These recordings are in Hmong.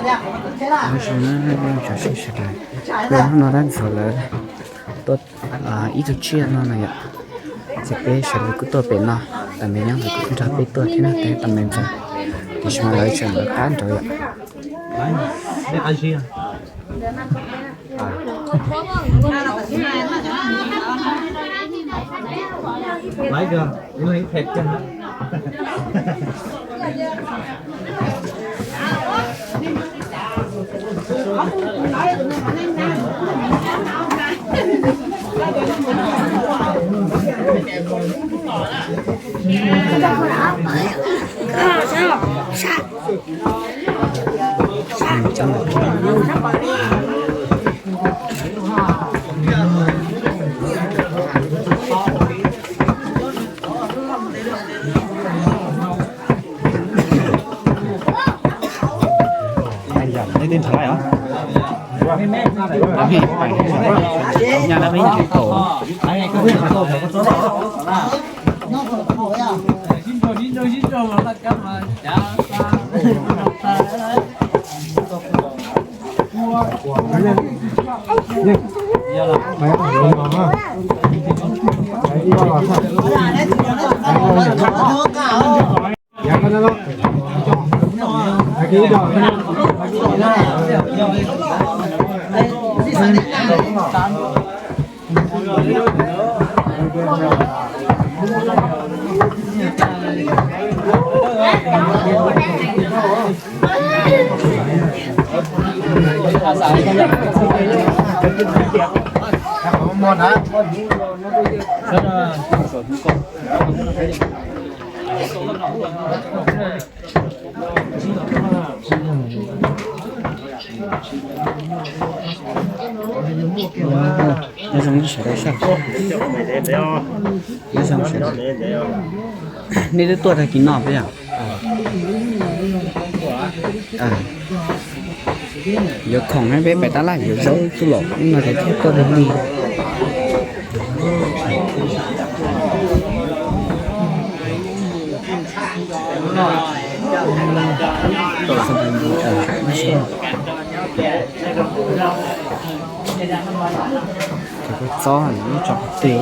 Nyob zoo na cov phooj ywg sawv daws, hnub no dab ntxuav lawv tuaj ib tug tsiaj no no yom. Ces peb sawv daws kuj tuaj pem no, tam me nyab lawv kuj nrog peb tuaj thiab na, peb tam me ntxuav, tiam sis mas lawv tseem lawv qab nraud yom. Nyob zoo sawv daws, nyob zoo sawv daws. Nej twb tuaj tag kis no peb yom? Yuav khoom na, peb pais tab laj yuav zaub tuj los no ces thiaj tuaj lig lig. Cov kua txob ib tsoom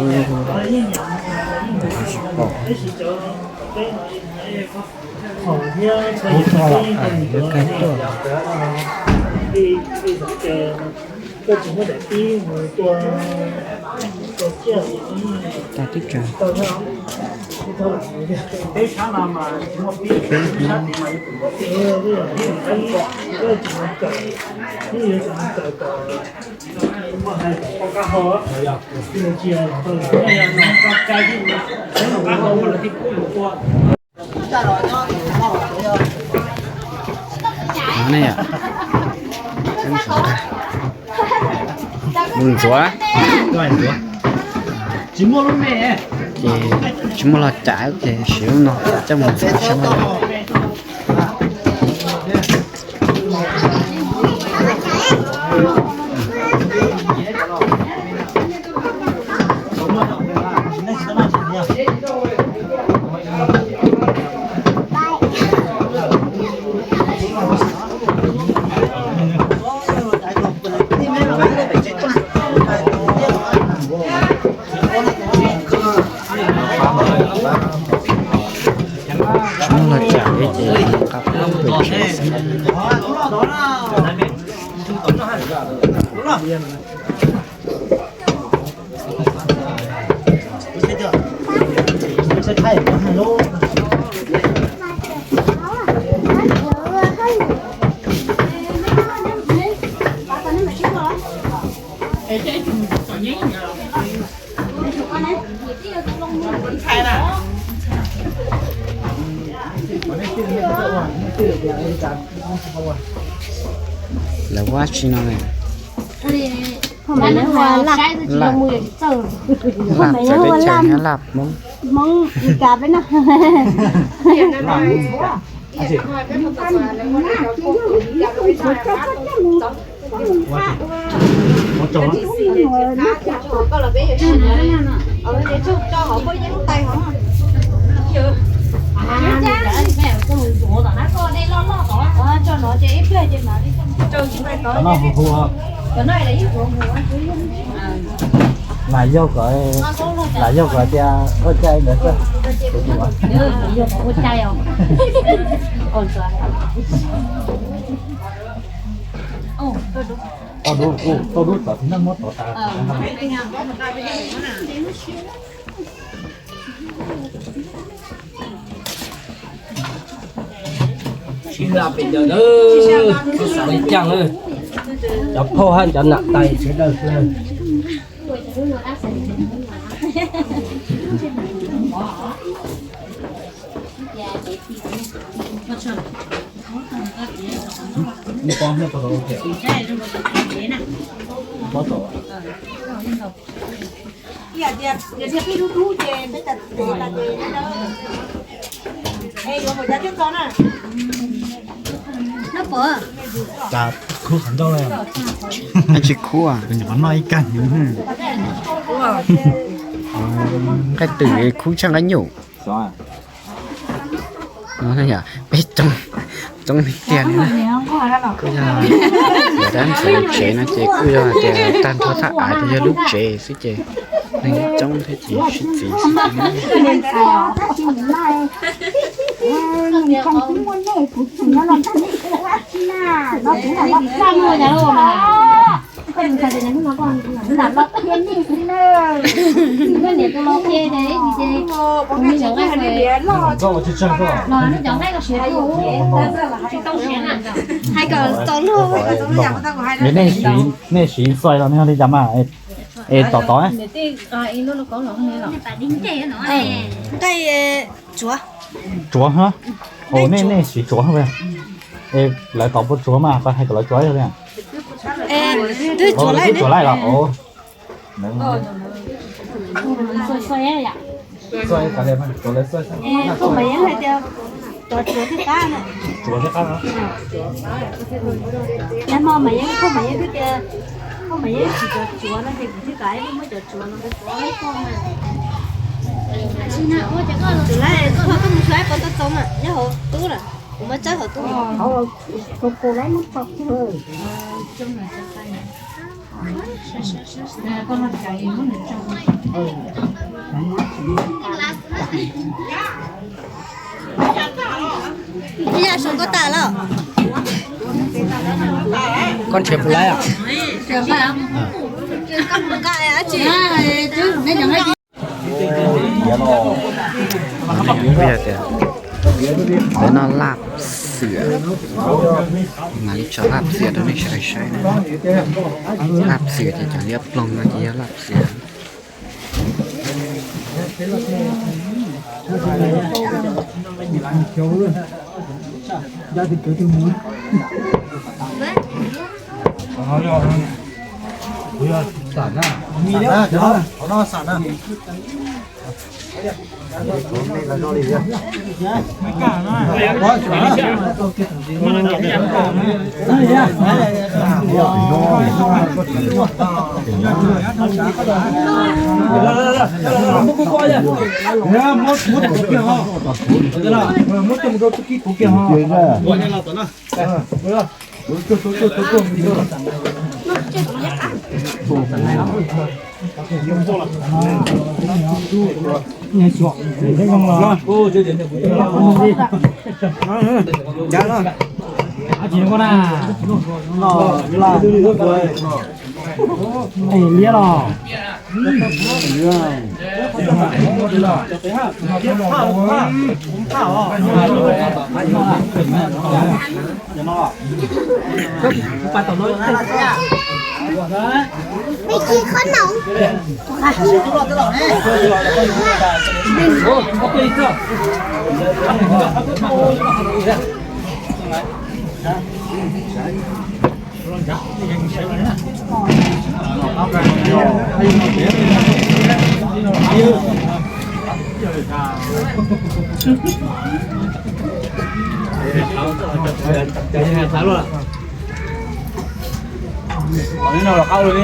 tes tsis pom. Ub, tuaj lawm, yuav kawg tuaj. Tag twb tsaus. Mus ntxuav. Ces tsis muaj los cas ces siv lub no coj mus ntxuav saib. Tsis muaj los cas li ces nqa pab pem tsev xwb. Lawv ua tsi no ne? Laj, laj txawv teb chaws, laj Hmoob. Cov no hu hu. Lam yog kom, lam yog kom tias ua cai ntawd xwb. Ua cai os. Tau dub, tau dub tod tsis noj muab tod tas. Sib laj pes ntawd, xav li caag lawm. Cov phauj hab cov nam tais sawv daws lawm. Cas khub qhov ncauj le? Tsis khub, kuv nyuam qhuav noj ib kag. Nqaij twm khub tshaj nqaij nyuj. Peb coob, coob tiag tiag li. Kuj yog, yog dab ntxwv tsev no ces kuj yog hais tias tag nrho thaj av ces yog lub tsev xwb ces neeg coob thiab ces sib txiv xwb. Nej siv xais los nej li cas mas? Es tom tod, nqaij tsuav, tsuav hab. Nej, nej siv tsuav hab. Es lawv tod puas tsuav mas, koj hais kom lawv tsuav li. Twb tsuav laij los. Tsuav mas yeej hais tias tsuav tsuav thiaj qab na. Tsuav thiaj qab. Nag hmo mas yeej, phauj mas yeej twb tias, phauj mas yeej tsis tsuav tsuav no ces kuv thiaj kam muab cov tsuav no. Tsuav laij, koj mus tsuav ib qho tau txoov mas nyob hauv tub lawm, kuv muab txawb hauv tub. Ib yam sua koj tas lawm. Koj nrhiav puas laib os? Lawv noj laj xiam, mam li tso laj xiam rau nej sawv daws saib na. Laj xiam ces cov liab ploog no ces yog laj xiam. Liab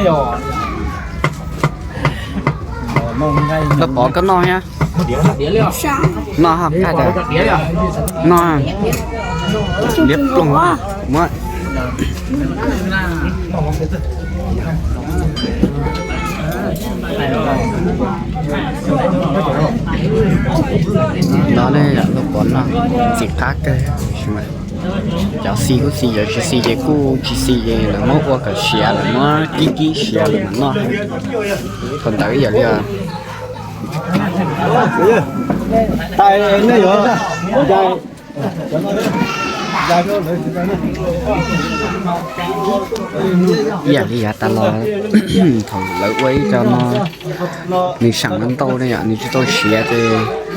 los. Los pov koj noj thiab. Noj haj qab tas, noj liab ploog muab. No ne yom, lub pov no ntxim qab kawg. Cov xis kuj xis, cov tsis xis ces kuj tsis xis, ces lawv muab ua kom siav, lawv muab kib kib siav lawm mam noj. Thaum ntawd ib yam li ib yam li yav tas los, thaum lawv ua ib co no, nws seem no ntau ne yom, nws tsis tau siav ces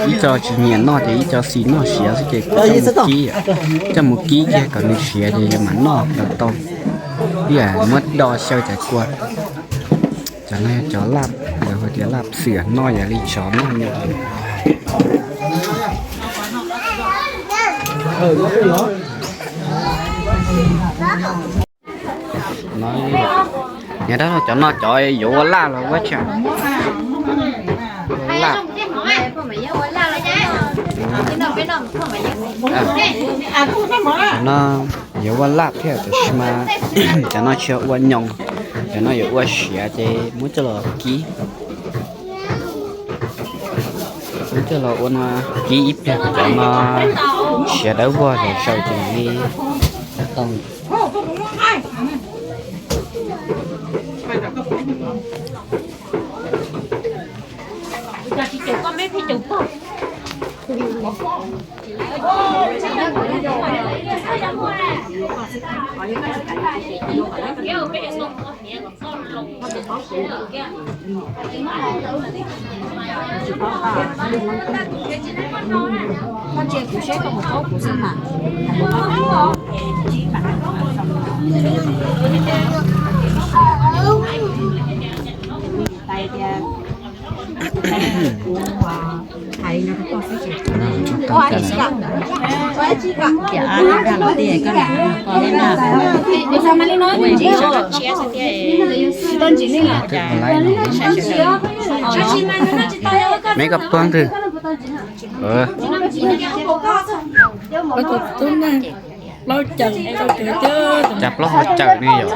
ib co tsis nyiam noj ces ib co xis noj siav xwb ces kuj coj mus kib, coj mus kib kiag kom nws siav ces mam noj kom tau. Ib yam muab do xyaw cov kua. Cov no yog cov laj, lawv hu tias laj xwm, noj yam li tsov noj nyom. Niag dab laug, cov no cov yuav ua laj los ua tsi? Laj. Cov no yuav ua laj thiab tab sis mas cov no tsis yog ua nyoos, cov no yuav ua siav ces muab coj los kib. Muab coj los ua no, kib ib pliag cov no siav dawb vog zom zaws ces mam li tau. Meb koj puag twg? Cas plaub hau cawm ne yom?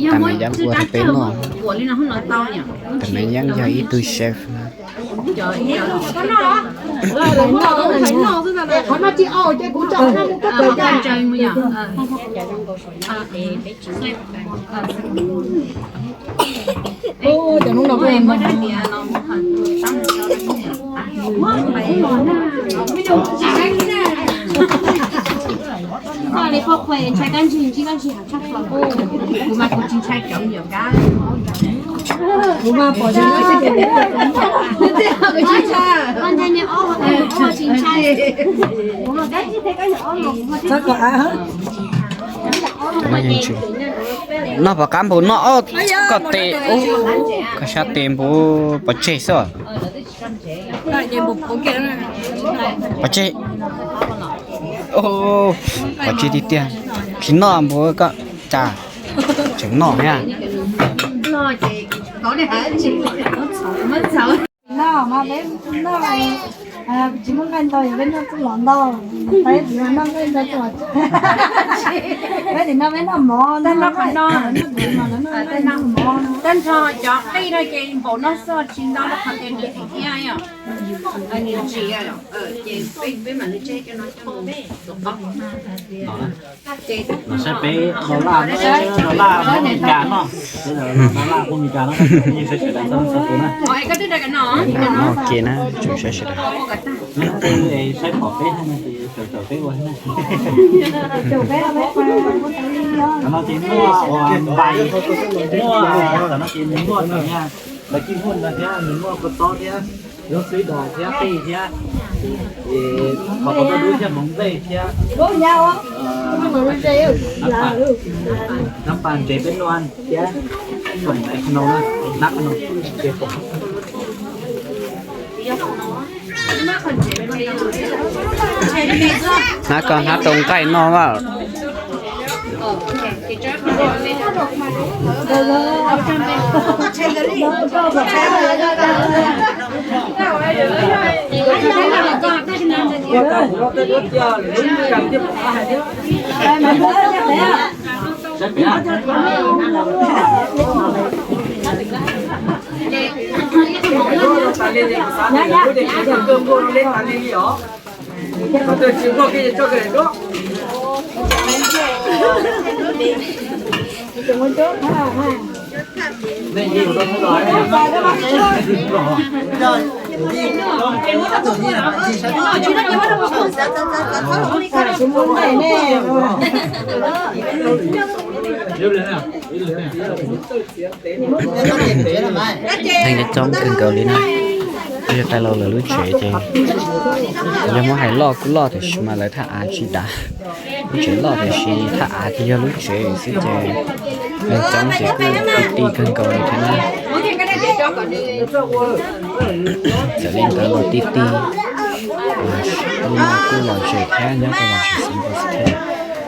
Tam Maiv Yeeb ua rau peb noj. Tam Maiv Yeeb yog ib tug chef. Noj pom qab npaum no, koj tes, koj sab tes npaum pov tseg xwb. Pov tseg, pov tseg tiag tiag. Tsis noj npaum koj cas tseem noj thiab. Noj mas peb noj, tsis muaj nqaij ntau yog peb noj txuj lom ntau, peb tsis noj nqaij ntau txuj lom. Peb tsis noj, peb noj mov, noj qhov no, noj mov. Tag nrho cov qij no ces npaum no xwb, tsis ntau rau qhov tias nws txim thiab yom. Nws tsim ces peb mam li tseg cov no coj mus. Saib peb do laj, do laj Meskas no, do laj Meskas no, saib sawv daws txhua tus na. Noj ke na, tsoom saib sawv daws. Saib pom peb no ces sawv daws peb ua na. Cov no ces muaj ua npais, muaj, cov no ces nws muaj no thiab, lawv cij muaj no thiab, nws muaj kua txob thiab, lub xwb dos thiab qij thiab, qhov tau dub thiab hmoov nplej thiab, nab pas ntsev peb nua thiab, hnab qhov no, hnab qhov no, ntsev pom. Hnab ko hnab rau nqaij noj mas. Neeg coob kawg nkaus li na. Yog tais laus lawv lub tsev ces yog muab hais loj kuj loj tiam sis mas lawv thaj av tsis dav. Lub tsev loj tiam sis thaj av ces yog lub tsev xwb ces neeg coob ces kuj ti ti kawg nkaus li thiab na. Txawm li ntawd los ti ti, hnub no kuj lom zem thiab nyob kuj lom zem xwb thiab.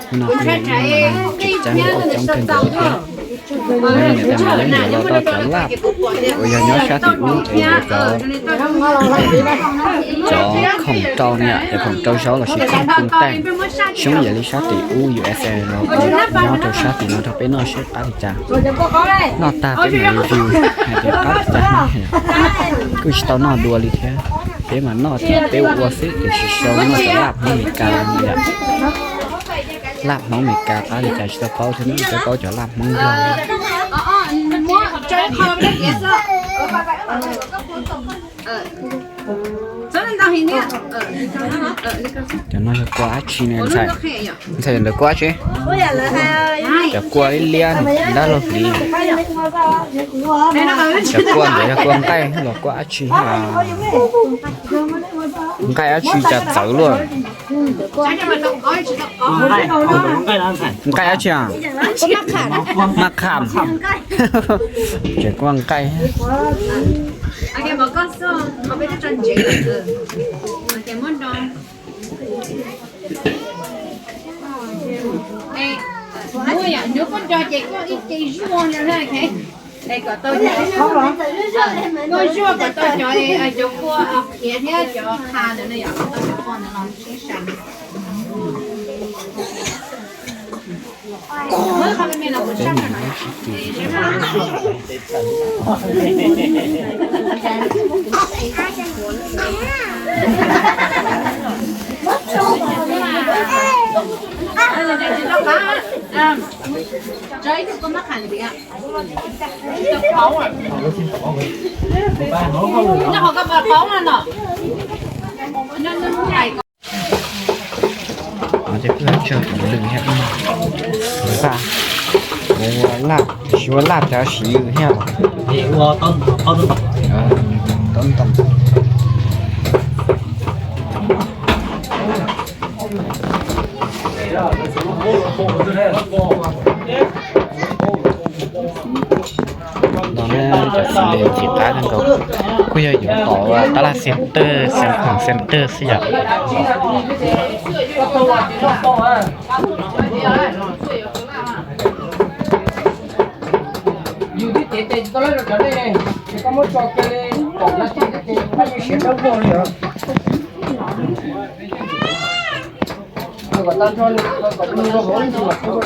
Hnub no kuj yog ib hnub tseem ceeb kuj coob kawg nkaus li thiab. Kuv yog niam tais mas yeej yuav los rau cov laj uas yog nyob sab tim ub es yuav cov, cov khoom rau na yom, cov khoom rau zaub los sis khoom pub taij, xyoob yam li sab tim ub U S A los nyob rau sab tim no rau peb noj seb qab li cas. Noj tag peb mam review hais tias qab li cas. Kuj tsis tau noj dua li thiab, peb mas noj cov peb ua xwb tiam sis sau noj cov laj Hmoob Amelikas no yom. Laj Hmoob Amelikas qab li cas tsis tau paub thiab, peb paub cov laj Hmoob Nplog. Cov no yog kua dab tsi ne ntxhais? Ntxhais, ntawd kua dab tsi? Cov kua liab liab dab laug hliv. Cov kua ntawd yog kua nqaij los kua dab tsi? Nqaij dab tsi cas txawv luaj? Nqaij dab tsi? Maj kham. Ces kua nqaij. Ces kuj yog tsawg tus lwm thiab, npaj ua laj, tab sis ua laj cov siv thiab. Taub ntoo. No ne, cov xim de chim qab kawg nkaus, kuj yog yus tom tab laj center, xeev khoom center xwb yom. Yus twb cev tes tsis tau lawm rau cov dej ne, ces koj muab tso kiag li, pom dab tsi thiab ces pab yeej siav dawb vog li os. Kom tag nrho li, kom nws los hauv ib ntsis mas kuv,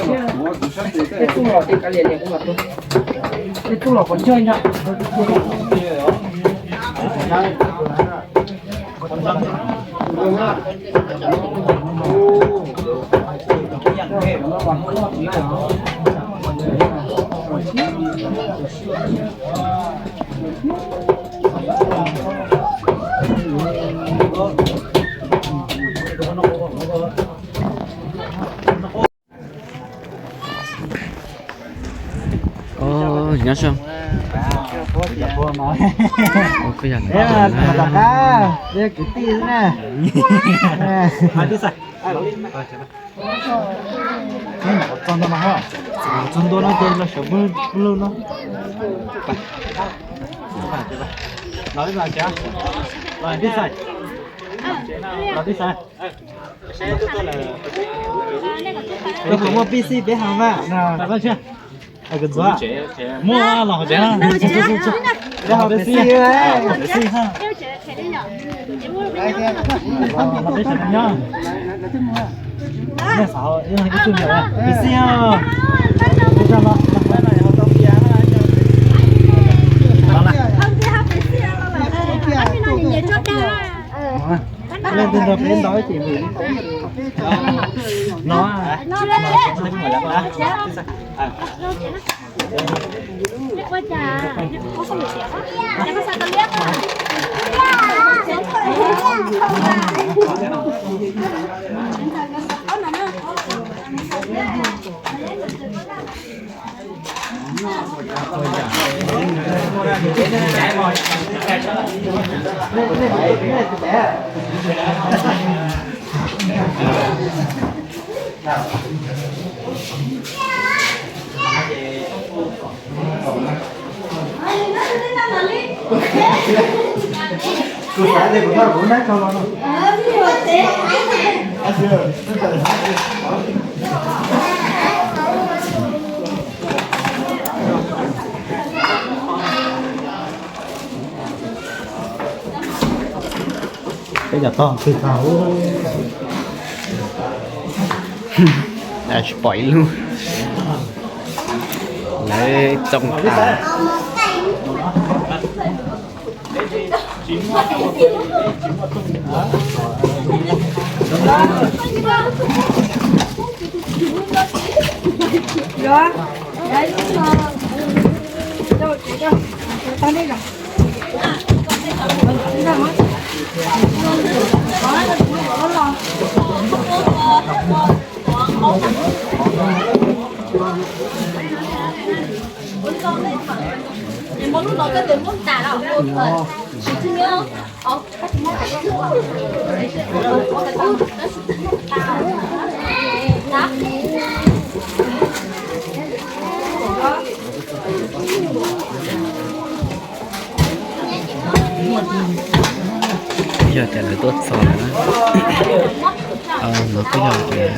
tej txuj los tej kav liam liam kuv mas, tej txuj los kom ntsawj ntag. Nyob zoo. Kuj yog kwv tij na. Txog ntua no ces los sawv pwg lug no. Los, los tib xais. Koj puas muaj pib xij peb haus mas? Koj ntxuav, muaj los hauv tsev na. Peb haus peb xij, peb xij ha. Los peb sawv daws nyob. Nej xav ib tug niam peb xij os. Leej twg nrog peb ntau ib cim no. Peb cov tog twg tag, tsis pom ib lub. Lawv tsoo tas. Yog tias lawv tuaj txog lawm na. No kuj yog tias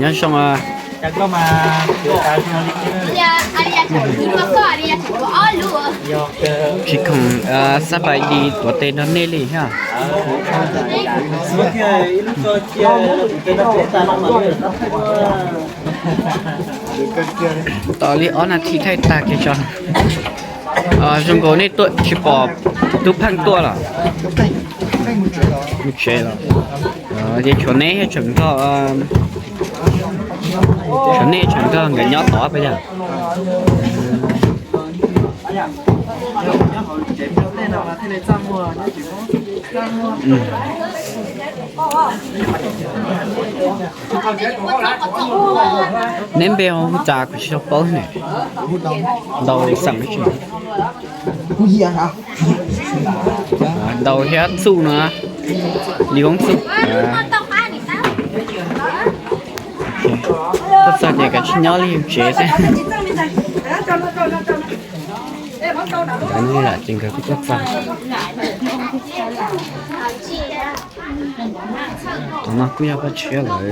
nyob zoo. Tsis khoom xab pais di tuav tes nrog nej li thiab. Tos li ob nas this thaij tag kiag tso. Zoo nkaus nej tuaj tsis pom Tub Pheej tuaj los? Mus tsev los? Ces tshuav neb thiab tseem nrog, tshuav neb tseem nrog nkawd nyob tod puas yog? Neb npe hu cas kuv tsis tau paub ne. Ntau xeem tsi. Ntau thiab Txuj no, Lis Voob Txuj. Tuaj txog ces kav tsij nyob li yus tsev xwb. Ntawd no ces nkawd kuj tuaj txog. Tom no kuj yog Vaj Tshiab lawv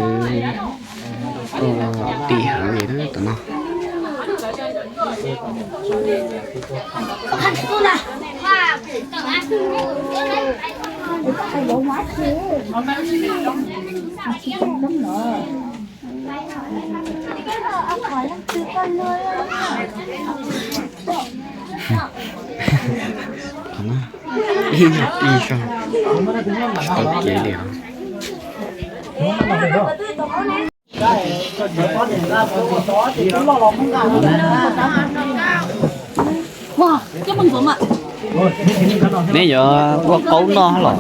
ua tim heev li na tom no. Ib nyuag tij zog tsis tau kev li os. Neb yuav ua qaub noj los?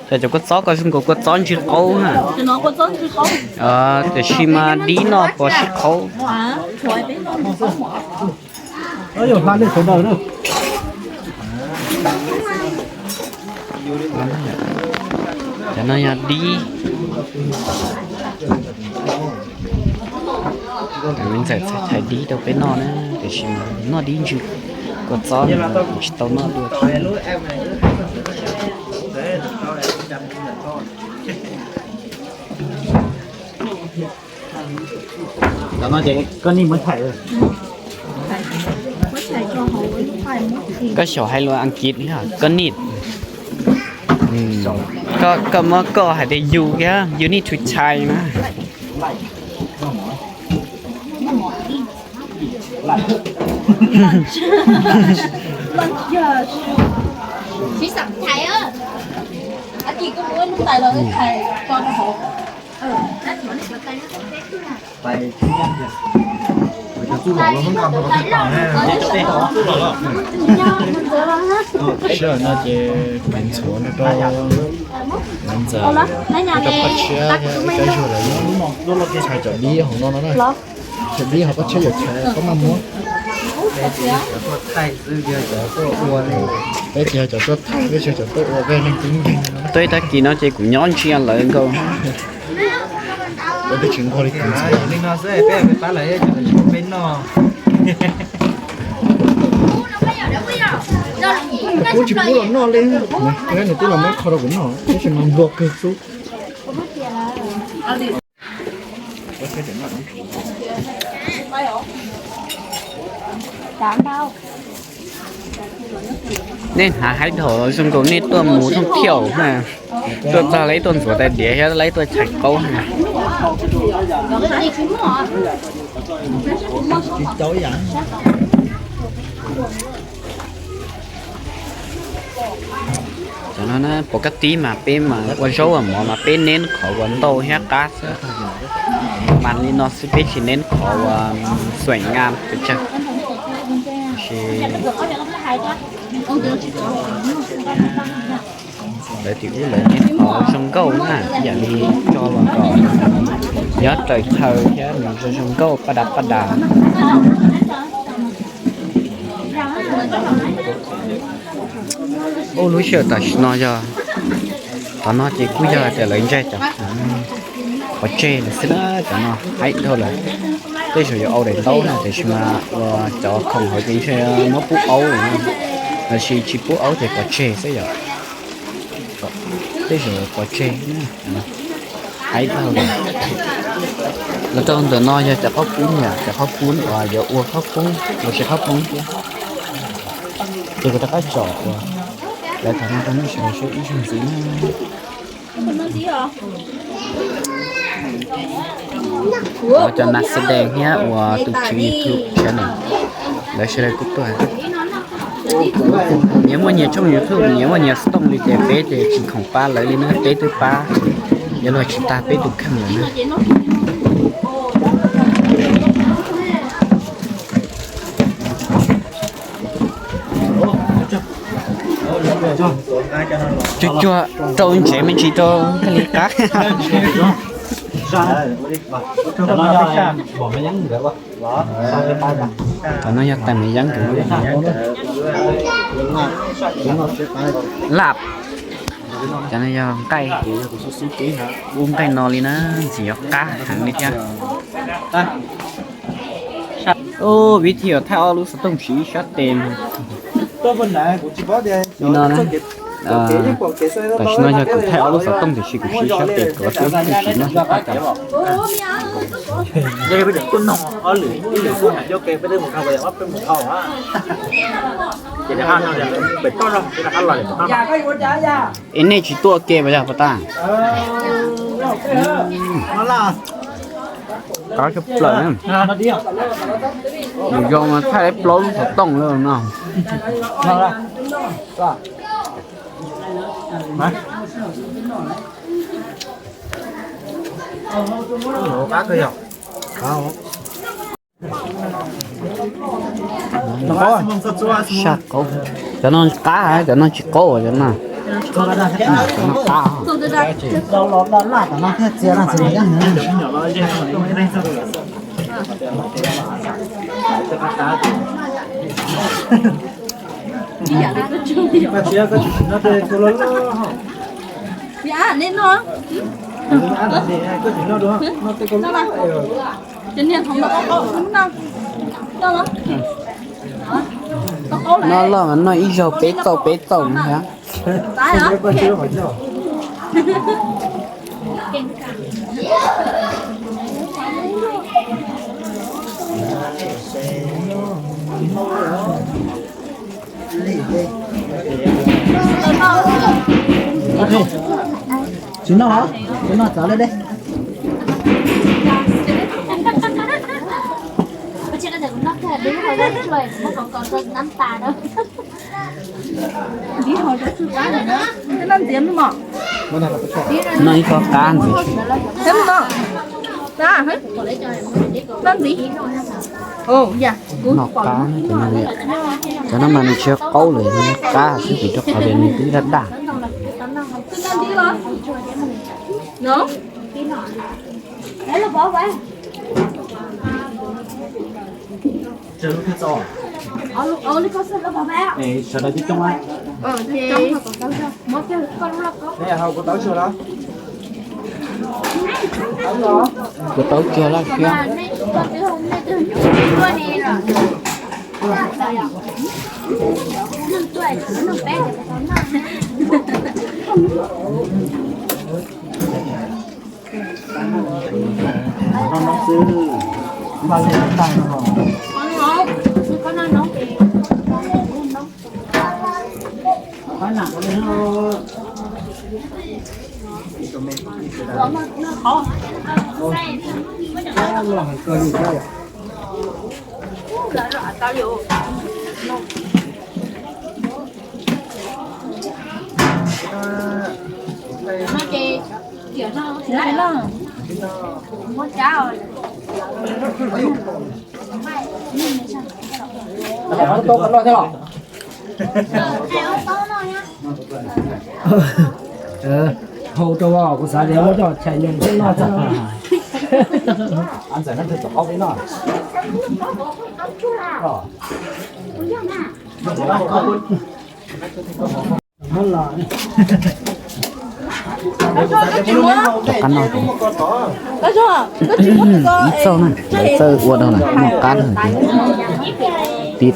Cov kua txob ko zoo nkaus kua txob ntsig qaub na. Tiam sis mas dib noj puas sib qaub? Cov no yog dib. Me ntxawm txhais dib rau peb noj na, tiam sis mas noj dib ntsig, kua txob no tsis tau noj dua thiab. Cov no ces koj nij muab thaiv. Koj xyaum hais lus Askiv thiab, koj nij. Koj, koj muab koj hais tias you thiab, you need to thaiv na. Sij hawm no ces kuv ntxuav no rau lawv ntxawm, rau paj tshiab thiab ib co zuag lawv txhais cov dib hauv no no na. Cov dib hauv paj tshiab yuav txhais koj maj muab. Peb tsis yog cov tuaj thaij, peb tsis yog cov tuaj ua, peb neeg tub nkeeg no. Tuaj ib tag kis no ces kuv nyob ntsia lawv nkaus. Peb twb tsis nquag li kuv ntxuav. Kuv tsis pub los noj li, nws twb los muab qho rau kuv noj, tab sis mas nplua kawg xwb. Nej hnav haib dhau zoo nkaus nej tuaj mus thooj thiaj na, tuaj txog lawv tuaj ntxuav tais diav thiab lawv tuaj txhais qaub na. Cov no na, pom kab tib mas peb mas ua zaub ua mov mas peb neb qhov uas ntau thiab qab xwb. Mas li no xwb peb tsis neb qhov uas xuaim nqa pes tsawg. Tab sis lawv tim ub lawv neb qhov zoo nkauj na, yam li tso los kom nyob raws chaw thiab nws zoo zoo nkauj paj dav paj dav. Ub, lub sij hawm tam sim no yog, qhov no ces kuj yog tias lawv ntsaig cov khoom pov tseg lawm xwb na, cov no haib dhau lawm. Tej zaum yuav ua daim ntaub na, tiam sis mas ua cov khoom hauv ces ntshe muab pub aub lawm, los sis tsis pub aub ces pov tseg xwb yom. Tej zaum pov tseg, haib dhau lawm. Los rau ntawm no yog cov qhaub poob, yog cov qhaub poob uas yuav ua qhaub poob los sis qhaub poob thiab. Ces kuv rov qab tsom uas lawv tham no rau nej sawv daws saib ib zaug ntxiv na. Cov nas xi dees thiab uas tus tswv YouTube channel, lawv sawv daws kuj tuaj. Nyias muaj nyias tshooj YouTube, nyias muaj nyias xov tooj li ces peb ces tsis khoom pab lawv li na, peb twb pab yuav luag tsis tag peb tus kheej lawm na. Cuag cuag rau ntsev me ntsis rau thiaj li qab. Cov no yog tais me yeeb kawg. Laj. Cov no yog nqaij, ua nqaij no li na, ntxim yuav qab heev li thiab. Ub, vib thib yuav thaij ob lub xov tooj siv ib sab tes. Li no na. Tam sim no yog kuv thaij ob lub xov tooj tiam sis kuv siv ib sab tes, kuv ob lub xov tooj siv no. Es nej tsis tuaj ke mas yog puas tag? Qab tshaj plaws. Nws zoo mas thaij plaub lub xov tooj lawm no. Saj qaub. Cov no qab, cov no tsis qaub, cov no, cov no qab. Noj loj mas noj ib zaug peb txauj peb txauj thiab. Tsis noj, tsis noj txav li dej. Noj ib kob qab ntxiv. Noj qab, cov no mas nws tsis qaub lawm, qab xwb vim rau qhov tias nws twb daj daj. Kuv tau kiag laj kiag. Hau rau kuv xav tias muab coj chais nyoos xwb noj xwb. Rov qab noj, ib txauj na, lawv txawj ua rau lawm, noj qab lawm. Tib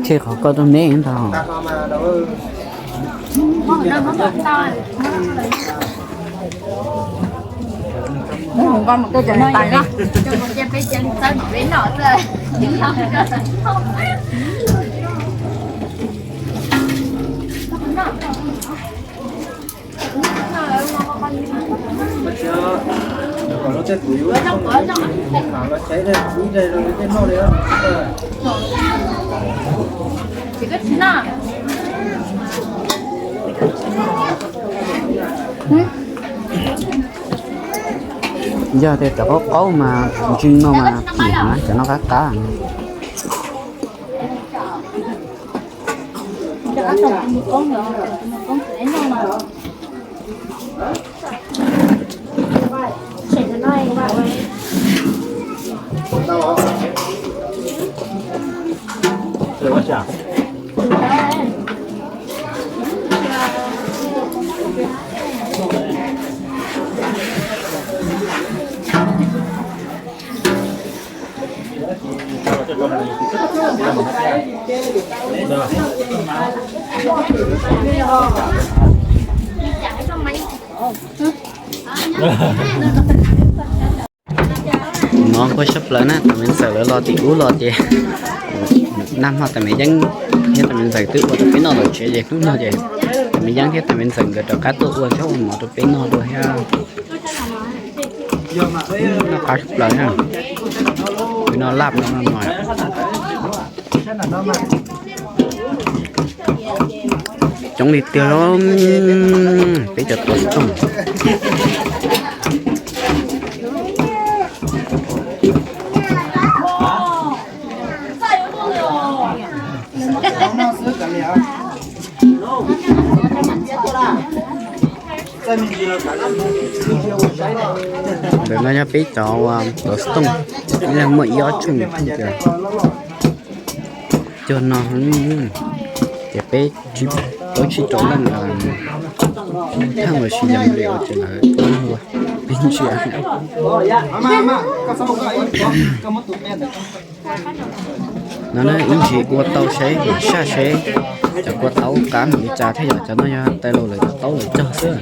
Tseg qhov koj rau neb ntag. Yog tias cov qaub qaub mas ntsis no mas phim na, cov no qab qab. No kuj sab plaws na, tus me ntxawm lawv los tim ub los ces nag hmo tus me yeeb thiab tus me ntxawm twb ua rau peb noj lawm tsev ces hnub no ces tus me yeeb thiab tus me ntxawm nkawd rov qab tuaj ua zaub ua mov rau peb noj dua thiab. Noj qab tshaj plaws na. Peb noj laj no no. Coob li tiag, peb cov tuav rooj. Ntawm no yog peb cov, cov xov tooj, ib leeg muaj ib ob tsooj thooj tias. Cog no, ces peb, peb tsib rau leej los, thaaj los sis yog li ua ces lawv ua peb ntsia. No na, ib ntsis ua tau seb, saj seb cov kua taub qab npaum li cas thiab yom. Cov no yog tej laus lawv cov taub lawv cog xwb.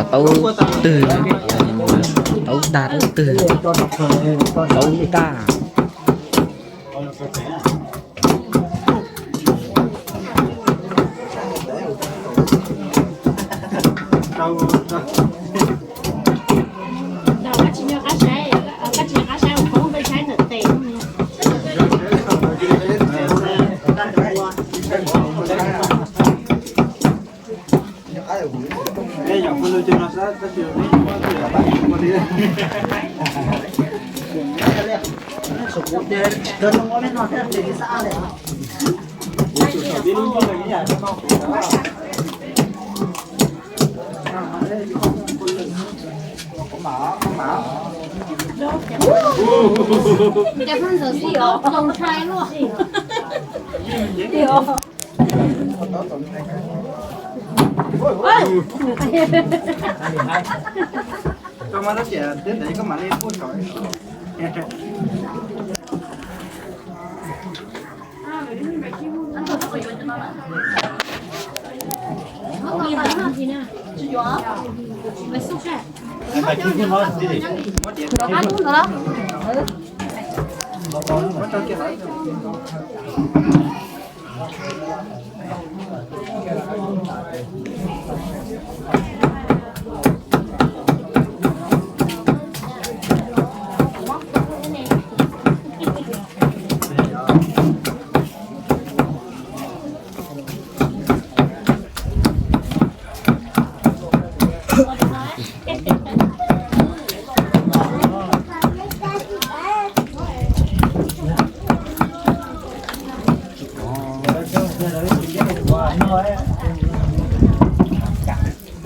Cov taub twg, taub dag taub twg, taub dag.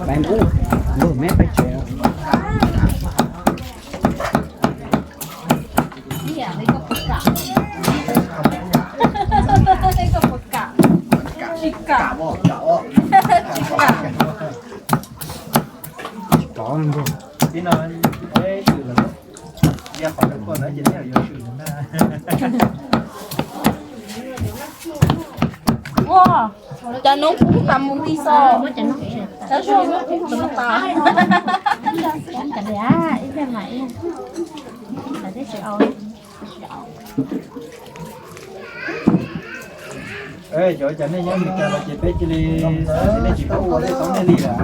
Peb ub, luag meb peb tsev. Tsis kam. Tsis kam. Ua, cov noob kub tas mus nti xo. Cov noob kub tas mus tas. Cov, cov nej nyob Meskas los ces peb cia li, nej tsis paub ua tej tau nej li lawm.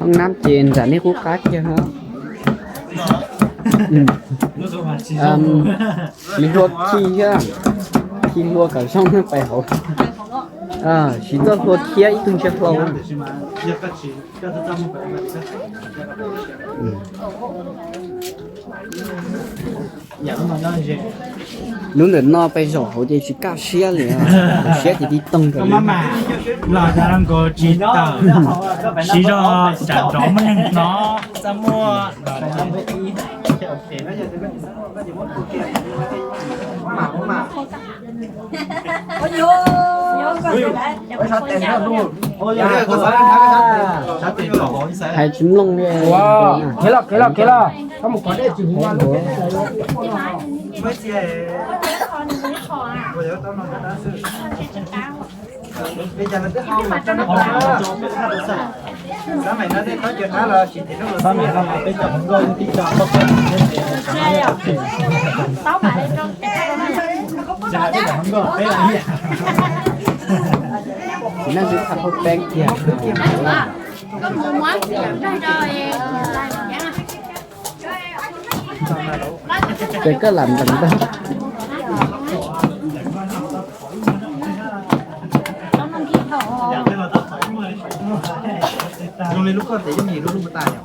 Hoob nab ces nram nej qub qab kiag. Nws hlua khi thiab, khi hlua kom zoo pais hauv. Siv txoj hlua thiab ib tug ntsia hlau. Lub ntawm no peb zaum hauv ces tsis kaj siab li, siab ces tib toog. Los nkaus tsis tawm, siv zog tsam nrov muaj neeg hnov, txaj muag. Hais tsis mloog li. Kev los, kev los, kev los, koj mus kov dej tsis huv. Xav mas no tej thaub cov dab los tsis them rau los xav mas no mas peb cov hluas nkauj yeej tib co pab peb thiab ces thaub mas li rau teb los tsis mas peb cov hluas nkauj peb los ib yam. Tsis nej twb thaub peb kiag. Ces koj lam ntees ntag. Zoo li lub koj tias yooj yim lub lub mus tas yom.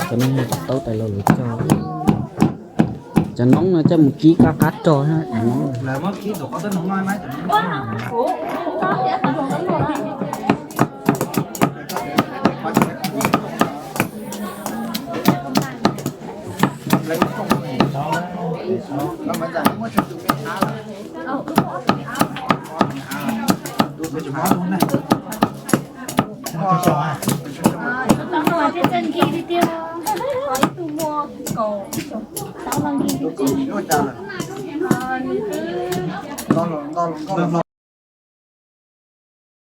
Cov no yog cov taub tais laus lawv cog. Cov noob no coj mus kib qab qab rog. Lawv muab kib tus qhov tawb noob no na.